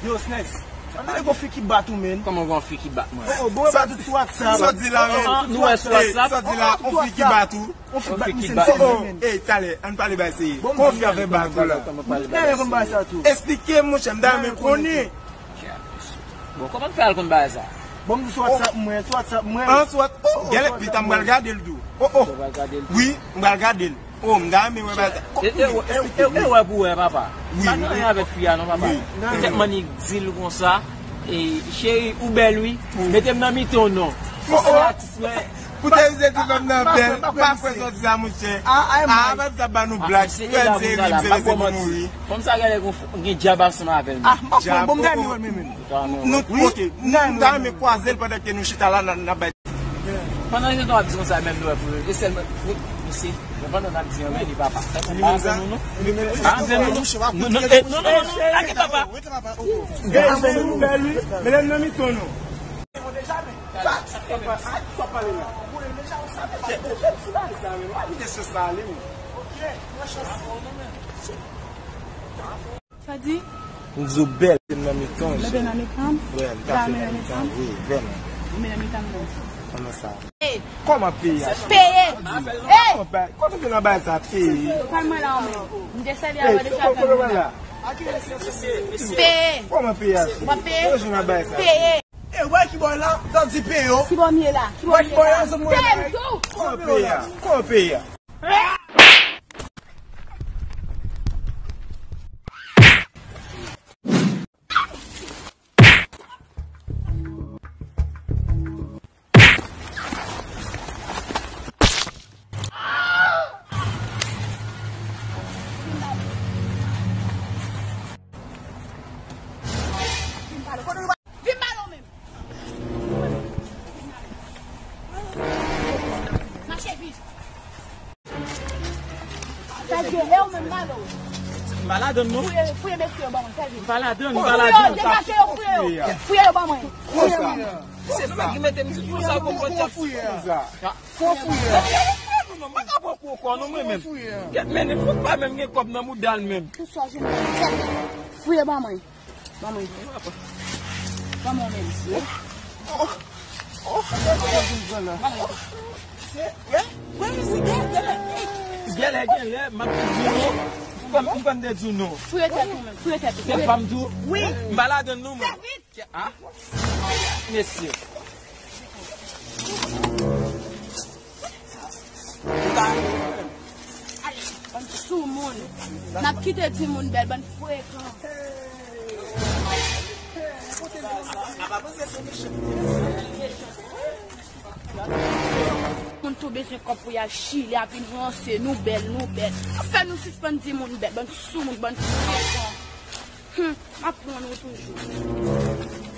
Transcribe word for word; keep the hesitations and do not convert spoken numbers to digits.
Yo, Snacks. An ale gon fi ki bat ou, men. Kòman gon fi ki bat mwen? Oh, oh, bon, bat ou sou WhatsApp. Sa w di la, men? Nou wè sou WhatsApp? Sa w di la, on fi ki bat ou? On fi bat misye, m sezi, men. Ey, talè, ann pale bay seri. Bon, on fi avè bat ou la. Mwen konn bagay sa tou. Esplike m, monchè, m ta renmen konnen. Bon, kòman m fè al konn bagay sa? Bon, m di sou WhatsApp mwen, sou WhatsApp mwen. An, sou WhatsApp. Oh, gèlè, pita m pral gade l tou. Oh, oh. Wi, m pral gade l. Oh, m ta renmen wè bagay sa. E, e, e, e, e wè pou wè, papa. Wi, pa gen anyen avèk fi a non, papa. Wi. Petèt m annik di l konsa, e, cheri, ou bèl, wi. Mete m nan mitan w non. Ou se atis mwen. Pou te vin di fanm nan bèl, pa kwè sa w di sa, monchè. Ah, pa di sa ba nou blag. Frè m, se ri, m se rete pou mouri. Fanm sa genlè gon, gen dyab ansanm avè l. Ah, m pa kwè, bon, m ta renmen wè l, men, men. Nou, ok, m ta renmen kwaze l pandan ke nou chita la, n a, n a bay. Pandan ke w ap di konsa, menm nou wè pou e sèlman, wi, misye, men pandan n ap di anmè, li papa. Li menm sa? Li menm sa? Non, non, non, non, non, non, lage papa. Gade, men nou bèl, wi. Men lè n nan mitan nou. Sa, sa, sa, sa pale la. Sa di? M di w bèl, m nan mitan w. Mete nan mitan m? Wi, m ka fè nan mitan w, wi, vrèman. Ou mete nan mitan m non. Kòman sa? Kòman peye a? Peye! Kòman bay, kòman fè nan bay sa peye? Kòman la, men? M te sèvi avè deja. Peye! Kòman peye a? W ap peye? Kòman fè nan bay sa? Peye! E wè ki bò la, sa di peye yo. Ki bò m ye la? Ki bò m ye la? Peye m tou! Kòman peye a? Kòman peye a? Vin pale w menm. Mache vit. Sa di, e w menm, pale w. M pa ladann non. Fouye, fouye mesye yo ban mwen, fè vit. M pa ladann, m pa ladann. Fouye yo, degaje yo, fouye yo. Fouye yo ban mwen. Fouye yo ban mwen. Se sa ki mete m sou sa konpòt. Fouye. Fouye. Mwen pa pran kou kò non, mwen menm. Kèt, men fòk pa menm gen kòb nan mouda l menm. Tout sa jounen. Fouye ban mwen. Ban mwen. Ban mwen menm. Ban mwen. Genlè, genlè, genlè, genlè, genlè, m ap di w non. M konn, m konn te di w non. Fouye tèt ou menm. Fouye tèt ou. Tèt pa m tou? Wi. M pa ladann non, mwen. Fè vit. Ah? Mesye. Bann soumoun. N ap kite timoun bèl, bann frekan. Moun tou bezwen kòb pou y al chile, ap vin ranse, nou bèl, nou bèl. Fè nou sispann di moun bèl, bann soumoun, bann frekan. Hum, m ap pran nou toujou.